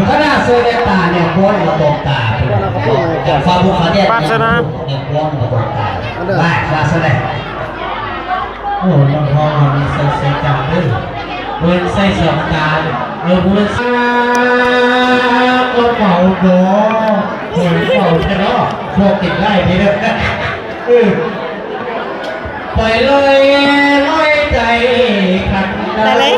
ຄະນະເຊີຍຕາແນວປ້ອນມາຕອງຕາ ເຈົ້າຟ້າບຸກຟ້າແດດ ປາດຊະນາ ແນວປ້ອນມາຕອງຕາ ໄປ ວ່າຊະແຫຼະ. ໂອ້ ນ້ອງເຮົາມັນໃສ່ເສື້ອກາງເດີ ບໍ່ແມ່ນໃສ່ສອງຕາ ເອີ ບໍ່ແມ່ນ ກໍເມົາບໍ່ ໂອ້ຍ ເມົາແທ້ເນາະ ພວກກິນໄດ້ເດີ ເອີ. ໄປເລີຍ ລອຍໃຈຄັນ ໄດ້ເລີຍ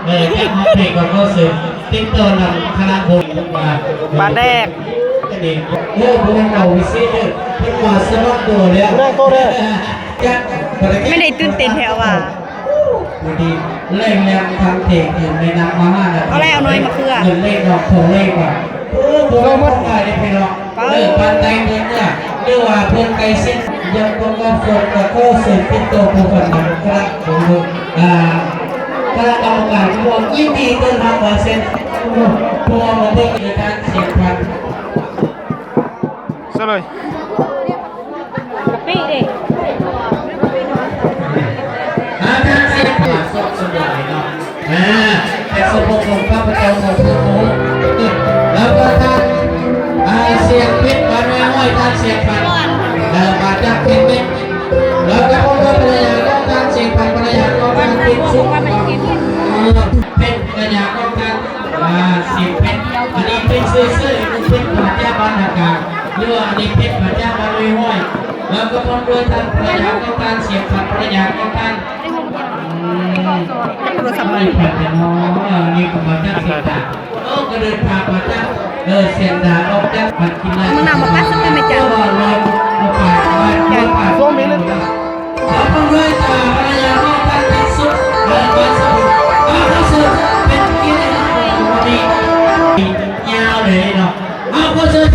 ເອີ ຈັກເຮົາເພງກໍເຂົ້າເສີມ ຕິດຕໍ່ນຳຄະນະບົດ ບາດແດກ ເອີ ບໍ່ແມ່ນເອົາວິເສດເດີ ເພິ່ນມາສະໝັກຕົວແລ້ວ ແມ່ນໂຕເດີ ຈັກ ແມ່ນໄດ້ຕື່ນເຕັ້ນແທ້ວ່າ ດີ ແຫຼ່ງແຫຼ່ງທາງເທ ຄືແມ່ນ້ຳມະຫານະ ເອົາແລ້ວ ເອົາໜ່ວຍມະເຂືອ ເງິນເລກດອກໂທເລກວ່າ ໂອ້ ບໍ່ແມ່ນຂອງງ່າຍເດ້ພີ່ນ້ອງ. ເອີ ປານໃດເພິ່ນເມືອ ຫຼືວ່າເພິ່ນໄກເສັ້ນ ຍັງບໍ່ກອບໂສດ ກໍຂໍເຊີນຕິດຕໍ່ຜູ້ພັນນຳຄະນະ ອາ ຄະນະກຳມະການຜູ້ຮ່ວມ ຍິນດີຕ້ອນຮັບວ່າເຊັ່ນ ຜູ້ຮ່ວມປະເທດໃນການສຽງພັນ ເຊີນເລີຍ. ກະປິເດ້ ອາ ທ່ານເສດຖາສົກສະບາຍເນາະ ອາ ເປັນສະໂພກຂອງຂ້າພະເຈົ້າຂອງພວກເຮົາ ແລ້ວກໍທ່ານ ອາ ສຽງເພັດບ້ານແມ່ຫ້ອຍ ທ່ານສຽງພັນ ແລ້ວມາຈາກເພັດເມັດ ແລ້ວກໍພວກເຮົາພະລະຍາຂອງທ່ານສຽງພັນ ພະລະຍາຂອງທ່ານເພັດສຸກ ເອີ ເພັດພະລະຍາຂອງທ່ານ ອາ ສຽງເພັດ ອັນນີ້ເປັນຊື່ໆ ເປັນພະລະຍາບ້ານນາກາງ ຫຼືວ່າອັນນີ້ເປັນພະລະຍາບ້ານແມ່ຫ້ອຍ ແລ້ວກໍພ້ອມດ້ວຍທ່ານພະລະຍາຂອງທ່ານສຽງພັນ ພະລະຍາຂອງທ່ານ ອືມ ໂທລະສັບ ໄປແລ້ວເນາະ ອັນນີ້ກໍມາຈາກເຊຍດາ ເອີ ກໍເດີນທາງມາຈາກ ເອີ ເຊຍດາ ອອກຈາກບ້ານກິນນາ ມຶງນຳມາປັດສະກັນແມ່ຈັນ ເອີ ລອຍ ລອຍ ລອຍ ສອງມິນິດ ຂໍພ້ອມດ້ວຍທ່ານພະລະຍາຂອງທ່ານເປັນສຸກ ເອີ ເປັນສຸກ ເອີ ເປັນສຸກ ເປັນກິນນາ ຍາວເລີຍເນາະ ເອົາ ຂໍເຊີນ